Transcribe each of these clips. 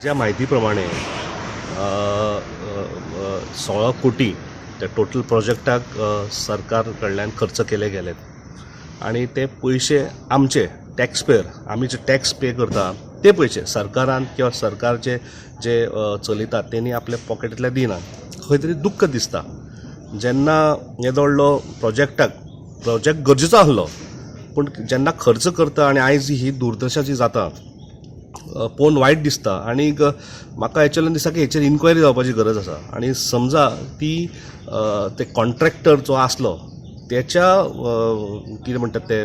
ज्या म्हायती प्रमाणे 16 कोटी त्या टोटल प्रोजेक्टाक सरकार कडल्यान खर्च केले गेले आनी ते पयशे आमचे टॅक्स पेयर, आमी जे टॅक्स पे करता ते पयशे सरकारान किंवा सरकारचे जे चलयतात तेणी आपल्या पॉकेटींतल्यान दिना. खंय तरी दुख्ख दिसता जेन्ना येदो व्हडलो प्रोजेक्टाक, प्रोजेक्ट गरजेचो आसलो पूण जेन्ना खर्च करता आनी आयज ही दुर्दशा जी जाता पळोवन वायट दिसता. आनीक म्हाका हेचेल्यान दिसता की हेचेर इन्क्वायरी जावपाची गरज आसा आनी समजा ती ते कॉन्ट्रॅक्टर जो आसलो तेच्या कितें म्हणटात ते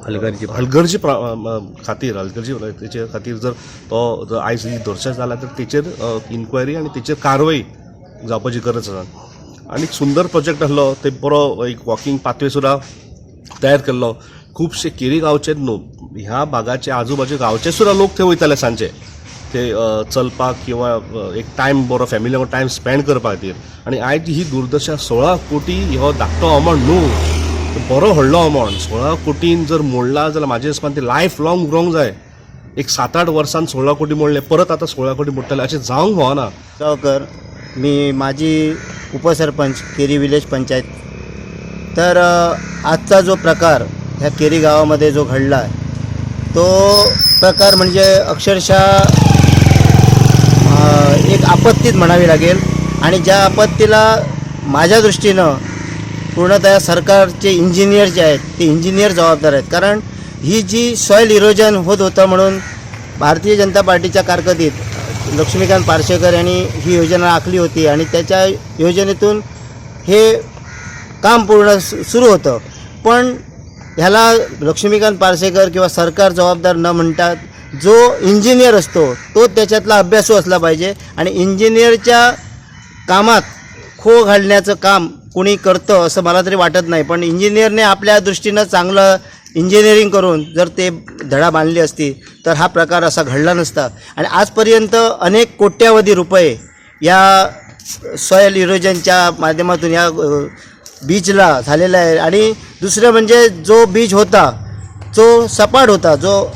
हलगर्जी खातीर, हलगर्जी तेचे खातीर जर तो जर आयज ही दुर्दशा जाला तर तेचेर इन्क्वायरी आनी तेचेर कारवाई जावपाची गरज आसा. आनी सुंदर प्रोजेक्ट आसलो ते, बरो एक वॉकिंग पाथवे सुद्दां तयार केल्लो. खुबशे केरी गांवचे न्हू, ह्या भागाचे आजूबाजू गांवचे सुद्दां लोक थंय वयताले सांजचे ते चलपाक किंवा एक टायम बरो फॅमिली वांगडा टायम स्पेंड करपा खातीर. आनी आयज ही दुर्दशा. 16 कोटी हो धाकटो अमावंट न्हू, बरो व्हडलो अमावंट. 16 कोटीन जर मोडला जाल्यार म्हाज्या हिसपान ती लायफ लॉंग उरोंक जाय. एक 7-8 वर्सान 16 कोटी मोडले, परत आतां 16 कोटी मोडटले, अशें जावंक फावना. गावकर, मी माजी उपसरपंच, केरी विलेज पंचायत. तर आजचा जो प्रकार ह्या केरी गावामध्ये जो घडला आहे तो प्रकार म्हणजे अक्षरशः एक आपत्तीच म्हणावी लागेल. आणि ज्या आपत्तीला माझ्या दृष्टीनं पूर्णतः सरकारचे इंजिनियर जे आहेत ते इंजिनियर जबाबदार आहेत. कारण ही जी सॉईल इरोजन होत होतं म्हणून भारतीय जनता पार्टीच्या कारकिर्दीत लक्ष्मीकांत पार्सेकर यांनी ही योजना आखली होती आणि त्याच्या योजनेतून हे काम पूर्ण सुरू होतं. पण ह्याला लक्ष्मीकांत पार्सेकर किंवा सरकार जबाबदार न म्हणतात जो इंजिनियर असतो तो त्याच्यातला अभ्यासू असला पाहिजे. आणि इंजिनियरच्या कामात खो घालण्याचं काम कुणी करतं असं मला तरी वाटत नाही. पण इंजिनियरने आपल्या दृष्टीनं चांगलं इंजिनिअरिंग करून जर ते धडा बांधली असती तर हा प्रकार असा घडला नसता. आणि आजपर्यंत अनेक कोट्यावधी रुपये या सॉयल इरोजनच्या माध्यमातून या बीचला झालेला आहे. आणि दुसरं म्हणजे जो बीच होता जो सपाट होता, जो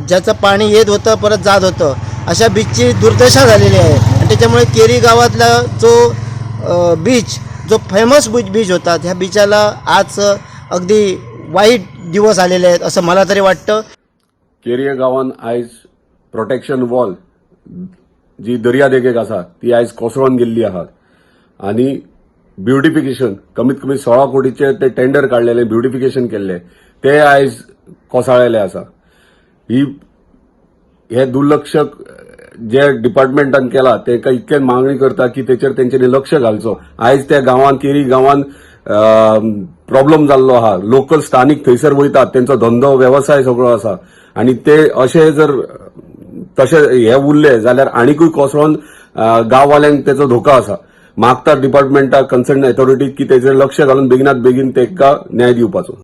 ज्याचं पाणी येत होतं परत जात होतं, अशा बीचची दुर्दशा झालेली आहे. आणि त्याच्यामुळे केरी गावातला जो बीच, जो फेमस बीच बीच होता, त्या बीचाला आज अगदी वाईट दिवस आलेले आहेत असं मला तरी वाटतं. केरये गांवान आयज प्रोटेक्शन वॉल जी दर्या देगेक आसा ती आयज कोसळून गेल्ली आहा आनी ब्युटिफिकेशन कमीत कमी 16 कोटीचे ते टेंडर काडलेले, ब्युटिफिकेशन केल्ले, ते आयज कोसळ्ळेले आसा. ही हे दुर्लक्ष जे डिपार्टमेंटान केला तेका इतकें मागणी करता की तेचेर तेंच्यांनी लक्ष घालचो. आयज त्या गांवान, केरी गांवान प्रॉब्लम जाल्लो आहा. लोकल स्थानीक थंयसर वयतात, तेंचो धंदो वेवसाय सगळो आसा आनी ते अशे जर तशे हे उरले जाल्यार आनिकूय कोसळोन गांववाल्यांक तेचो धोका आसा. मागता डिपार्टमेंटाक, कन्सर्न अथॉरिटीक की तेचेर लक्ष घालून बेगिनात बेगीन तेका न्याय दिवपाचो.